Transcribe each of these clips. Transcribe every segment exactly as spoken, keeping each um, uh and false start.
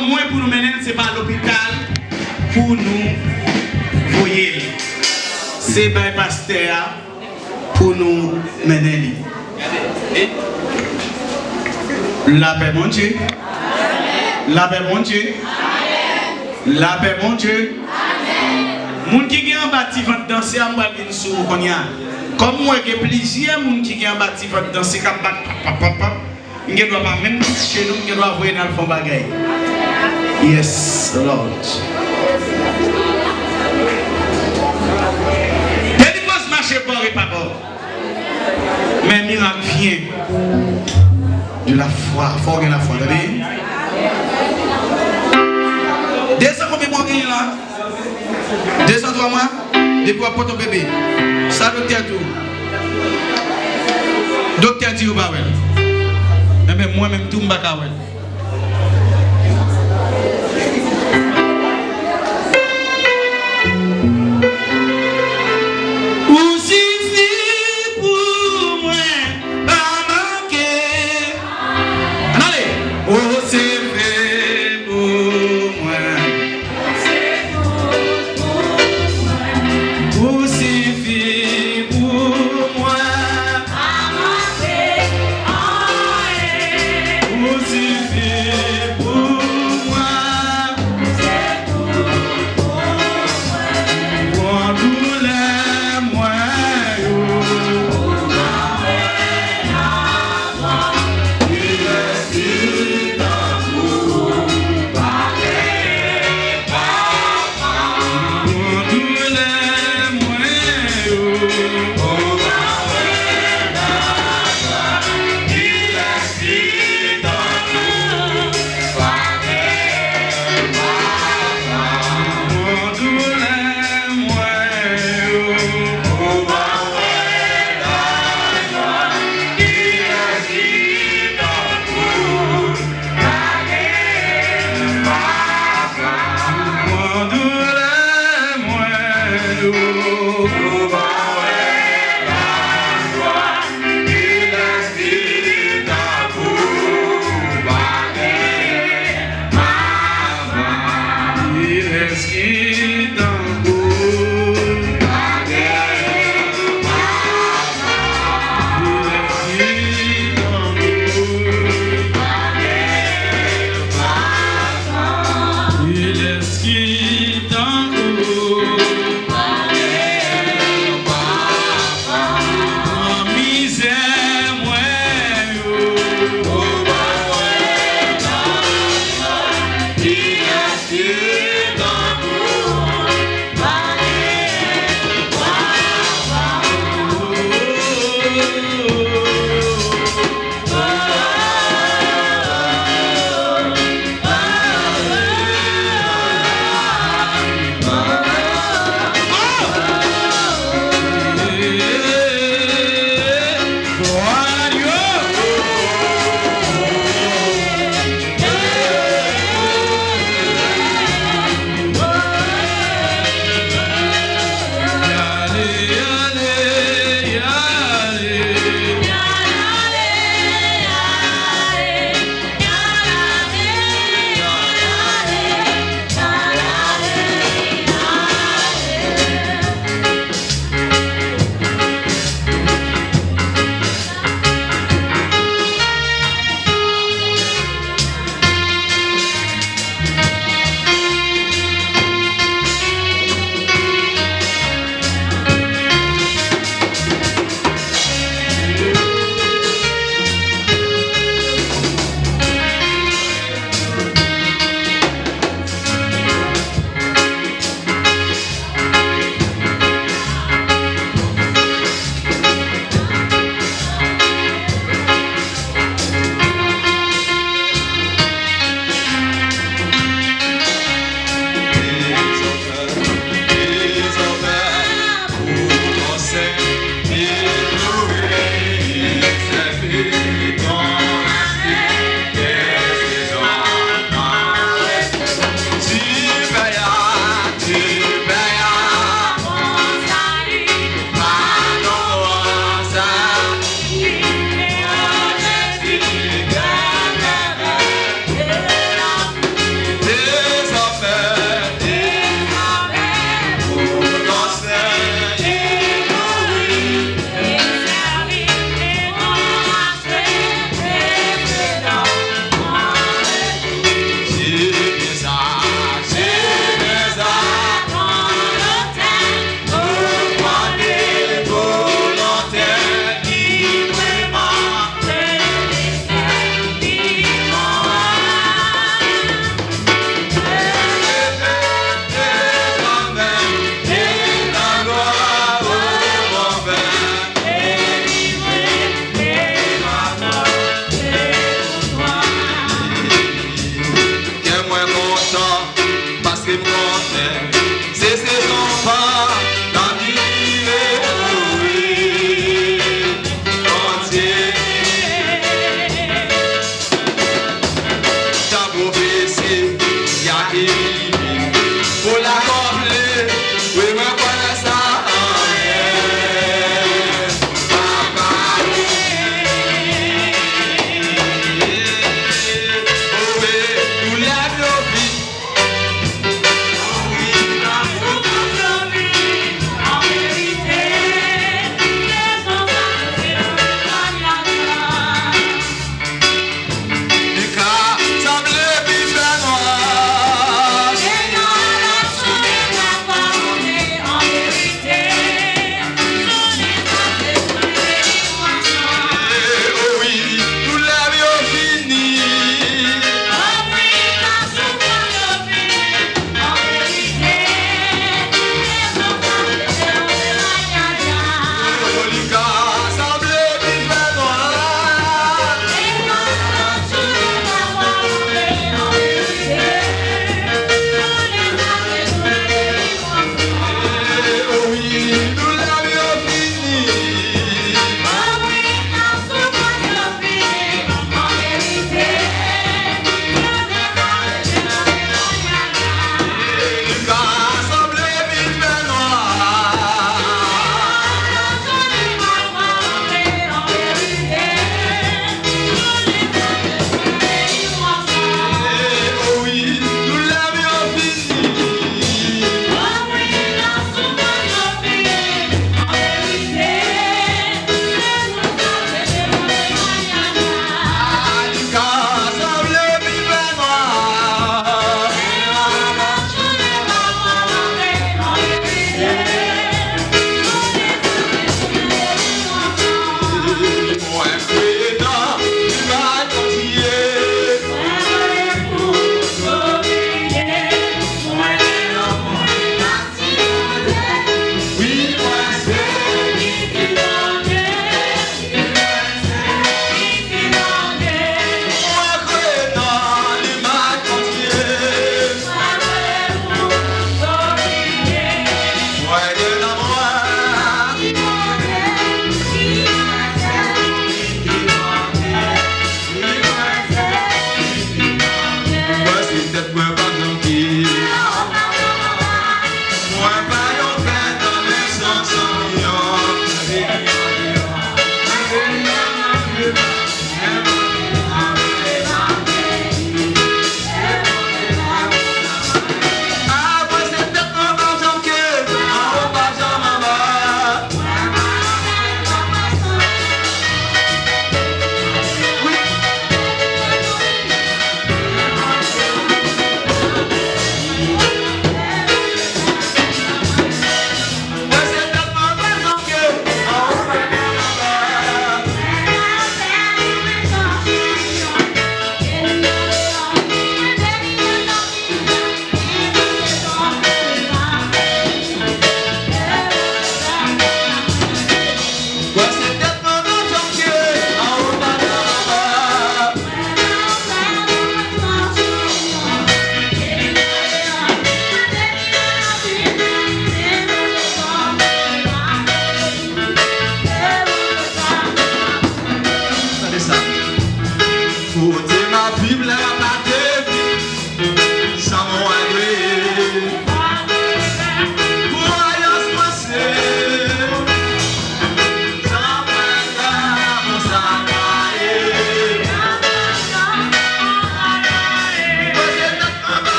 Mwen pou nou mennen l, se pa lopital pou nou voye l. Se bay pastè a pou nou mennen li. Lapè Bondye. Lapè Bondye. Lapè Bondye. Moun ki gen anba ti vant danse a, m pral vin sou ou kounye a. Kòm m wè gen plizyè moun ki gen anba ti vant danse k ap bat pap, pap, pap, pap, m gen dwa pa menm touche nou, m gen dwa voye n al fè yon bagay. Yes, Lord. Delivrans mache bò e pa bò. Men mirak vyen de lafwa. Fò w gen lafwa, tande. Dezan, konbyen mwa w genyen la? Dezan, twa mwa? Depi w ap pote yon bebe. Sa doktè di w? Doktè di ou pa wè l. Enben, mwen menm tou, m pa ka wè l. Ou sifi pou mwen, pa manke. Ann ale. Ou sifi pou mwen. Ou sifi pou mwen. Ou sifi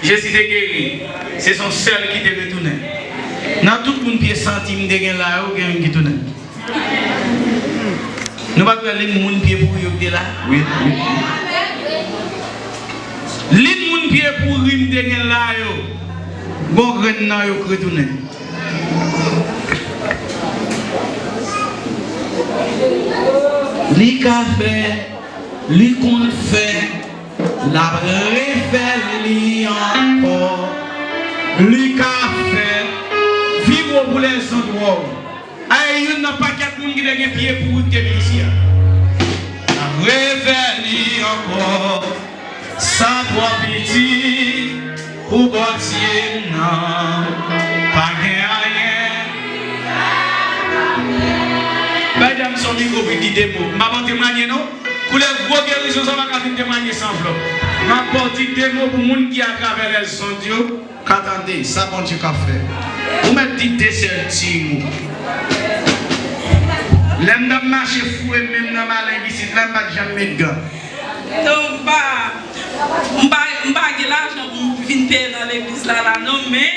Jezi te geri. Se son sèl ki te retounen. Nan tout moun pye santi m te gen la yo, gen youn ki tounen. Nou pa t wè li moun pye pouri yo ki te la? Wi, wi, wi. Li moun pye pouri m te gen la yo, gon grenn nan yo k retounen. Li ka fè, li konn fè, l ap refè li ankò. Li ka fè. Vibre pour les endroits. Ay, youn nan pakèt moun ki te gen pye pouri ki te vin isi a. N ap refè li ankò. Sa twò piti pou Bondye m nan. Pa gen anyen. Bay dam son mikwo pou di de mo. M pa ban temwanye non. Koulè gwo gerizon sa pa ka vin temwanye san flò. M ap ba w di de mo pou moun ki atravè lèzond yo ka tande sa Bondye ka fè. Ou mèt di de sèl ti mo. Lè m t ap mache foure men m nan malen isit la, m pa t janm met gan. Non, m pa, m pa, m pa gen lajan pou m vin peye nan legliz la, la, non, men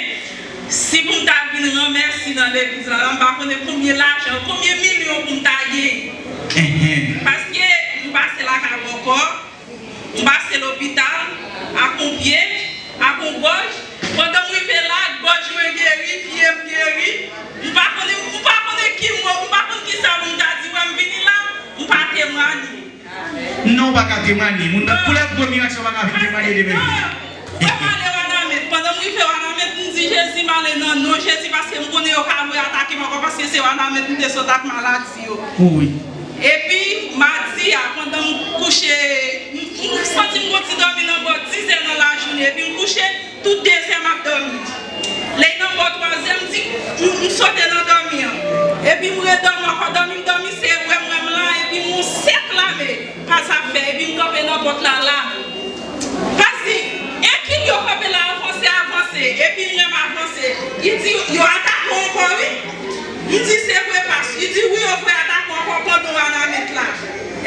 si pou m ta vin ranmèsi nan legliz la, la, m pa konnen konbyen lajan, konbyen milyon pou m ta genyen. Enhen. Paske m pase lakay bòkò, m pase lopital, ak on pye, ak on gòj. Pandan m rive la, gòj mwen geri, pye m geri. M pa konnen, m pa konnen ki mo, m pa konn ki sa pou m ta di, wè m vini la, m pa temwanye. Non, w pa ka temwanye. Moun nan koulè gwo mirak sa w pa ka vin temwanye demen. Non. Mwen pale Wanament. Pandan m rive Wanament, m di, Jezi, m ale nan non Jezi, paske m konnen yo ka vre atake m ankò, paske se Wanament m te sot ak maladi yo. Wi. Epi, madi a, pandan m kouche, m, m santi m gon ti dòmi nan bò dizè nan lajounen, epi m kouche, tout dezè m ap dòmi. Lè nan bò twazè, m di, m, m sote nan dòmi an. Epi m redòmi ankò, dòmi m dòmi, se wè m wè m la, epi m yon sèk lame, pa sa fè, epi m kanpe nan pòt la, la. Pasi, ekip yo kanpe la, avanse, avanse, epi m menm avanse. Li di, yo atake w ankò, wi. M di, se vre, pas. Li di, wi, yo vre atake w ankò pandan w Wanament la.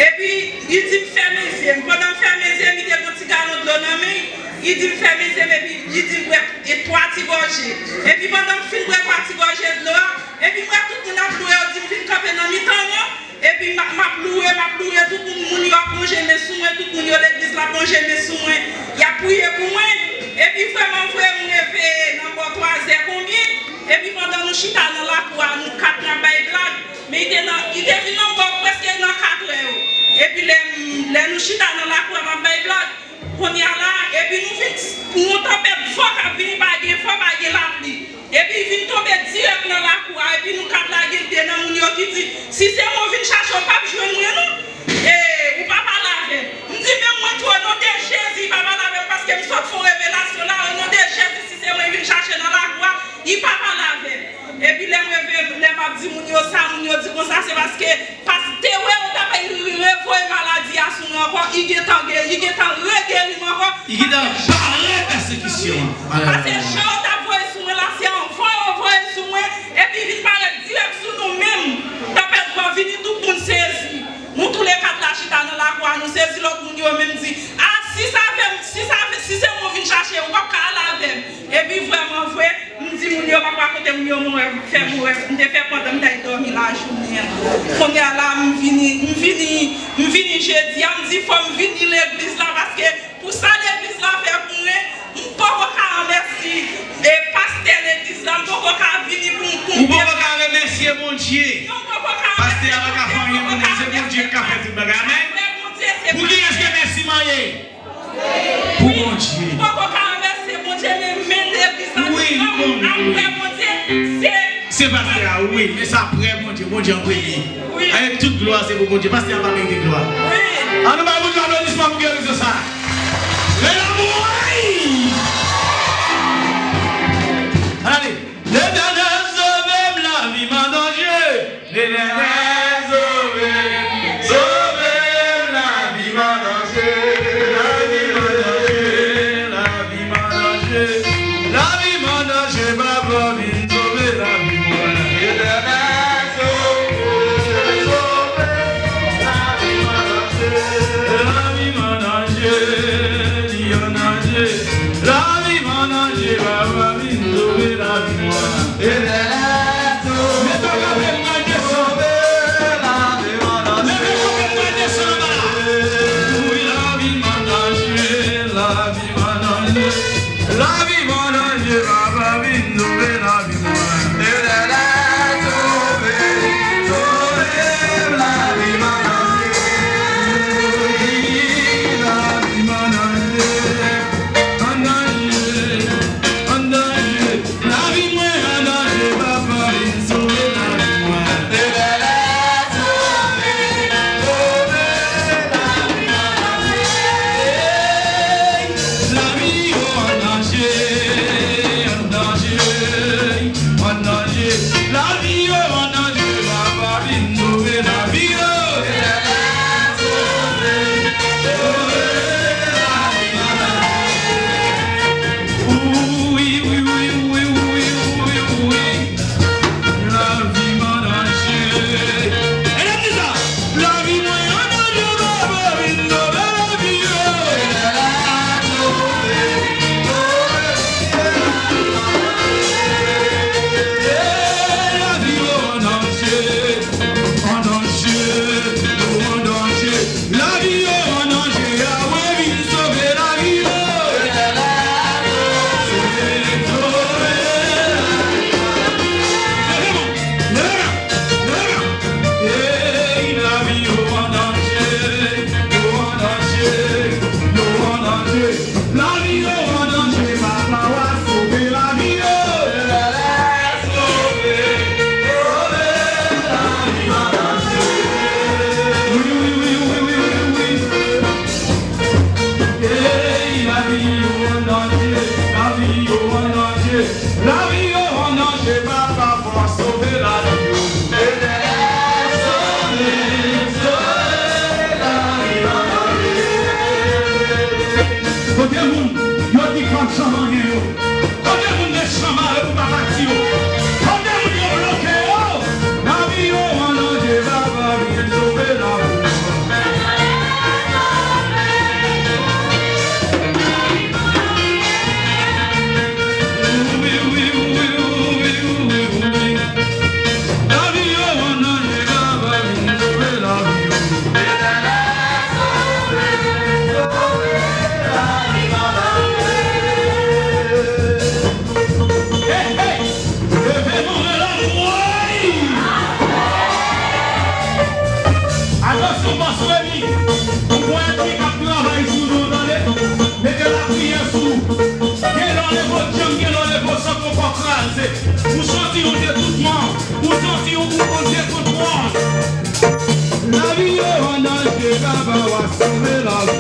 Epi, li di m fèmen zye m. Pandan m fèmen zye m, li te gon ti galon dlo nan men l. Li di m fèmen zye m, epi li di m bwè e twa ti gòje. Epi pandan m fin bwè twa ti gòje dlo a, epi m wè tout moun ap loure, yo di m vin kanpe nan mitan yo. Epi m, m ap loure, m ap loure tout moun, moun yo ap lonje men sou mwen, tout moun yo legliz la ap lonje men sou mwen, y ap priye pou mwen. Epi vrèman vre, m reveye nan bò twazè konbyen. Epi pandan nou chita nan lakou a, nou kat n ap bay blag, men li te nan, li te vin nan bò prèske nan katrè yo. Epi lè, lè nou chita nan lakou a, n ap bay blag, kounye a la, epi nou vin, yon tanpèt fò k ap vini, pa gen van, pa gen lapli. Epi l vin tonbe dirèk nan lakou a, epi nou kat lage l de nan moun yo ki di, si se mwen w vin chache, w p ap jwenn mwen non. E, ou pa pale avè m. M di, men mwen tou, o non de Jezi, pa pale avè m, paske m sot fè yon revelasyon la, o non de Jezi, si se mwen l vin chache nan lakou a, li pa pale avè m. Epi lè m reve, lè m ap di moun yo sa, moun yo di konsa, se paske, paske te wè yo t ap revoye maladi a sou mwen ankò, li gentan geri, li gentan regeri m ankò. Li gentan bare pèsekisyon an. Paske jan yo t ap voye sou mwen la, se anvan yo voye sou mwen, epi vin parèt dirèk sou nou menm. Tanpèt van vini, tout moun sezi. Nou tou le kat la chita nan lakou a, nou sezi, lòt moun yo menm di, a, si sa fè m, si sa fè, si se mwen w vin chache, ou p ap ka ale avè m. Epi vrèman vre, m di moun yo, m ap rakonte moun yo, mwen fè mwen, m te fè pandan m t al dòmi lajounen an. Kounye a la, m vini, m vini, m vini jedi a, m di fò m vini legliz la, paske pou sa legliz la fè pou mwen, m poko ka ranmèsi, e, pastè legliz la, m poko ka vini pou, pou... Ou poko ka remèsye Bondye. Non, m poko ka remèsye Bondye. Pastè a pa ka fè anyen pou nou, se Bondye k ka fè tout bagay. Amèn. Pou kiyès remèsiman ye? Pou Bondye. M poko ka ranvèse Bondye, men, men legliz la, wi, apre Bondye, se... Se pastè a, wi, men se apre Bondye, Bondye an premye. Wi. Avèk tout glwa, se pou Bondye. Pastè a pa merite glwa. Wi. An nou bay Bondye aplodisman pou gerizon sa. Lè lanmou, wi. Ale. Letènèl sove m, lavi m an danje. Letènèl sove m, sove m, lavi m an danje. Lavi m an danje, lavi m an danje. Lavi m an danje, papa vin sove lavi mwen. Letènèl sove m, sove m, lavi m an danje. Lavi m an danje, li an danje. Lavi m an Yo an danje, lavi yo an danje, a wi, vin sove lavi yo. Sove, sove lavi yo. Leve men, leve men, leve men. Ey, lavi yo an danje, yo an danje, yo an danje. Lavi yo an danje, papa w a sove lavi yo. Sove, sove lavi yo an danje. Wi, wi, wi. Ey, lavi yo an danje, lavi yo an danje. Lavi yo an danje, papa, fò sove lavi yo. Sove, sove lavi yo. Kote moun yo di k p ap janm anyen yo? Kote moun mechan mare pou pa pati yo? Kote moun yo bloke yo? Lavi yo an danje, papa, vin sove lavi yo. Hey, hey! Leve men w anlè, woy! Atansyon, pastè Remy, ou gon ènmi k ap travay sou nou, tande? Mete lapriyè sou ou. Gen lè w leve w djanm, gen lè w leve w sanble w poko kraze. Ou santi yon dekontwòl. Ou santi yon, yon dekontwòl. Lavi yo an danje, papa w a sove lavi.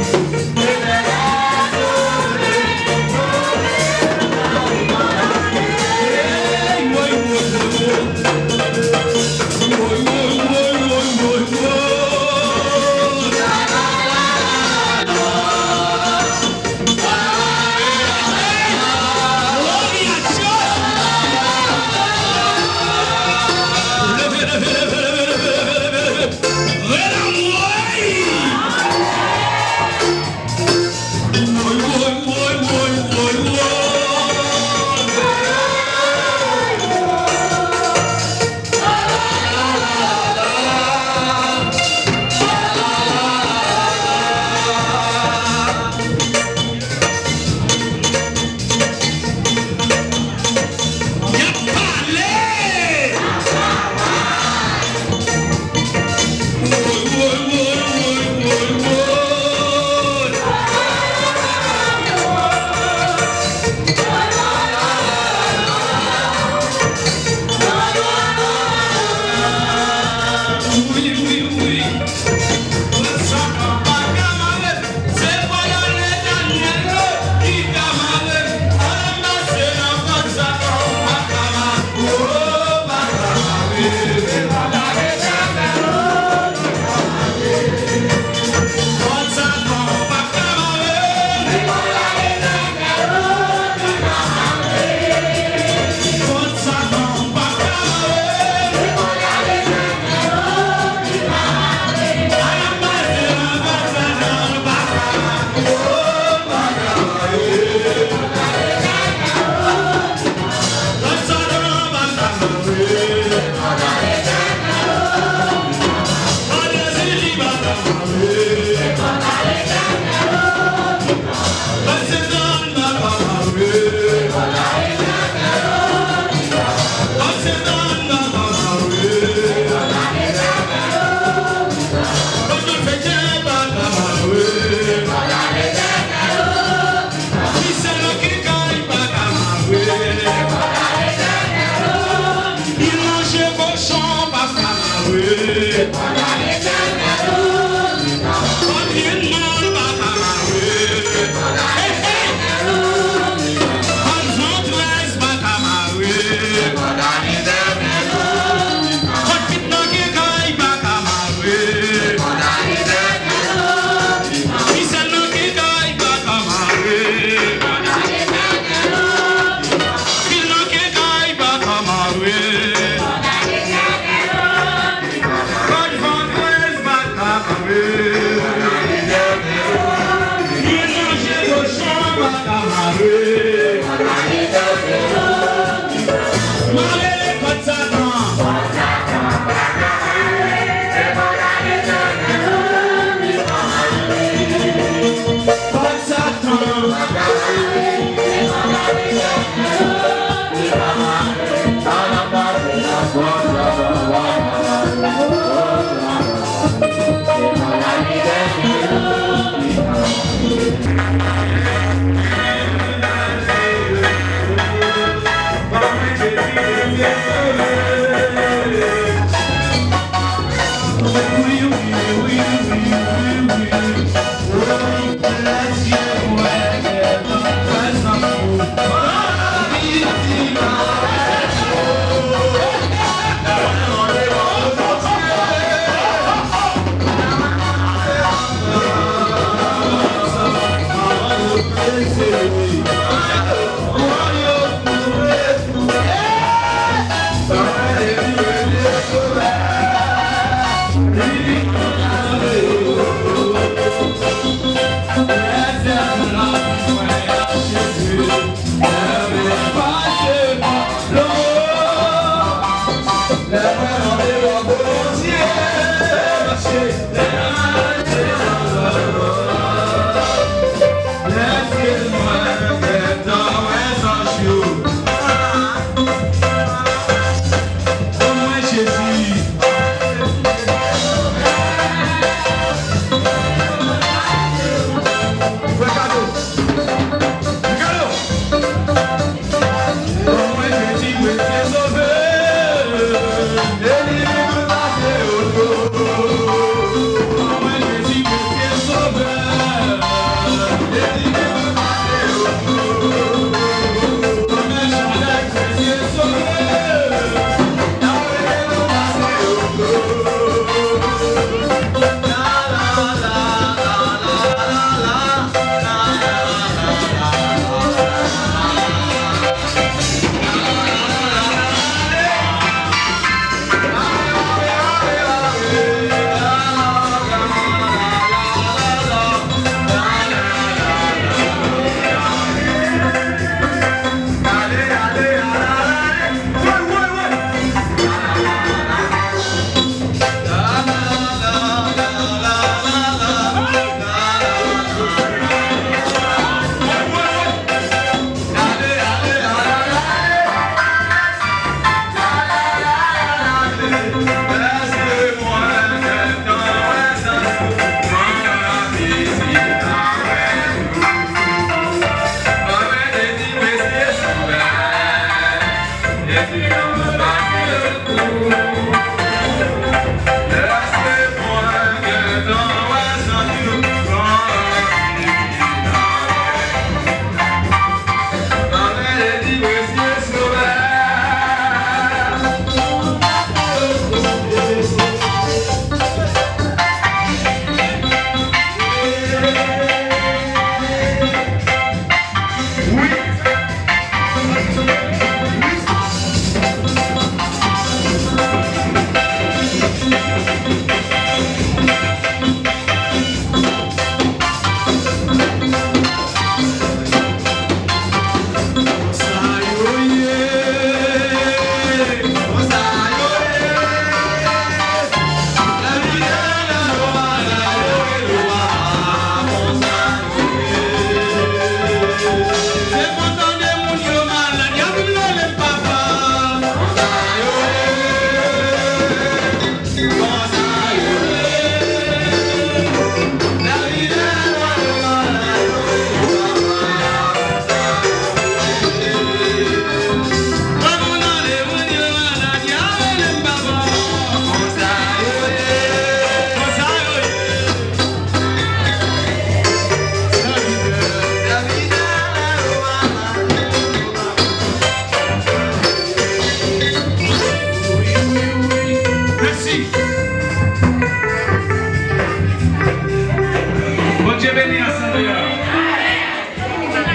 Beni asanble a.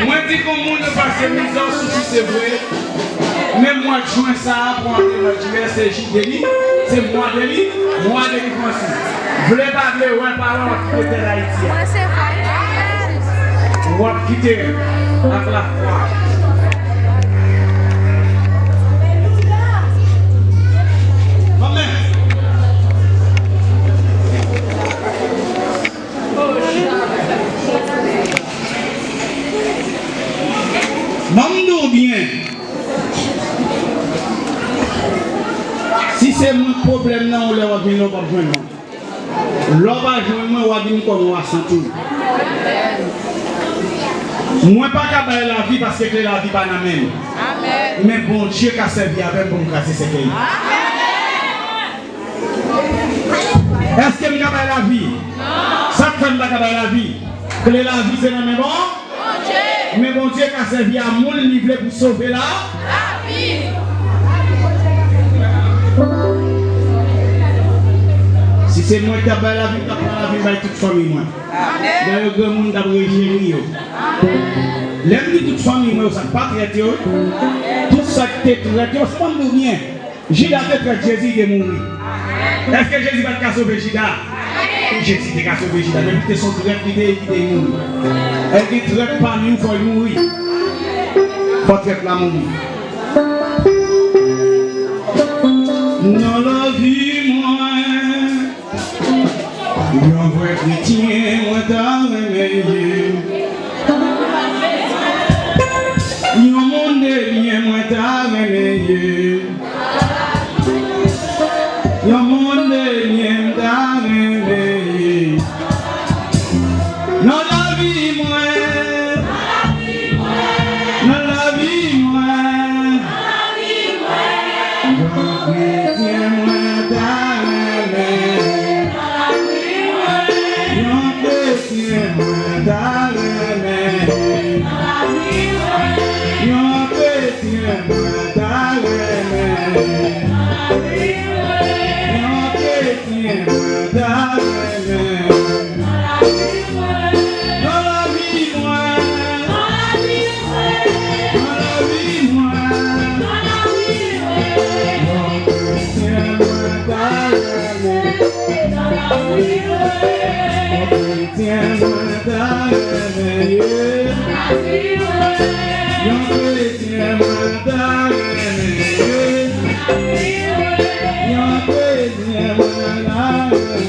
Mwen di kon moun yo pase mizè, soufri, se vre. Men mwa jen sa a pou antre mwa jiyè, se jiyè li, se mwa de li, mwa delivrans li. Vle pa vle, wè l pa wè, w ap kite tè Ayiti a. W ap kite l ak lafwa. Amen. Ban m di w byen. Si se mwen k pwoblèm nan, yon lè w ap vin la, w p ap jwenn mwen. Lè w pa jwenn mwen, w a di m kòman w a santi w. Mwen pa ka bay lavi paske kle lavi pa nan men m. Men Bondye ka sèvi avè m pou m kraze sèkèy. Èske m ka bay lavi? Sa k fè m pa ka bay lavi? Kle lavi se nan men Bon-, men Bondye ka sèvi a moun li vle pou sove la. Si se mwen ki t ap bay lavi, m t ap pran lavi m bay tout fanmi mwen. Dayè granmoun t ap rejeni yo. Lè m di tout fanmi mwen yo, sa pa trèt yo, tout sa k te trèt yo, se pa m di w byen. Jida te trèt, Jezi te mouri. Èske Jezi pa t ka sove Jida? Jezi te ka sove Jida, men li te se yon trèt li te ye ki te mouri. Èske trèt pami nou fò l mouri? Fò trèt la mouri. Nan lavi mwen, yon vrè kretyen mwen ta renmen ye. Yon moun de byen mwen ta renmen ye. Yon moun de byen m ta renmen ye. Nan lavi mwen, nan lavi mwen, yon kretyen mwen ta renmen. Yon kretyen mwen ta renmen. Yon kretyen mwen ta renmen. Yon kretyen mwen ta renmen. Nan lavi mwen. Nan lavi mwen. Yon kretyen mwen ta renmen. Yon kretyen mwen ta renmen ye. Yon kretyen mwen ta renmen ye. Yon kretyen mwen ta renmen.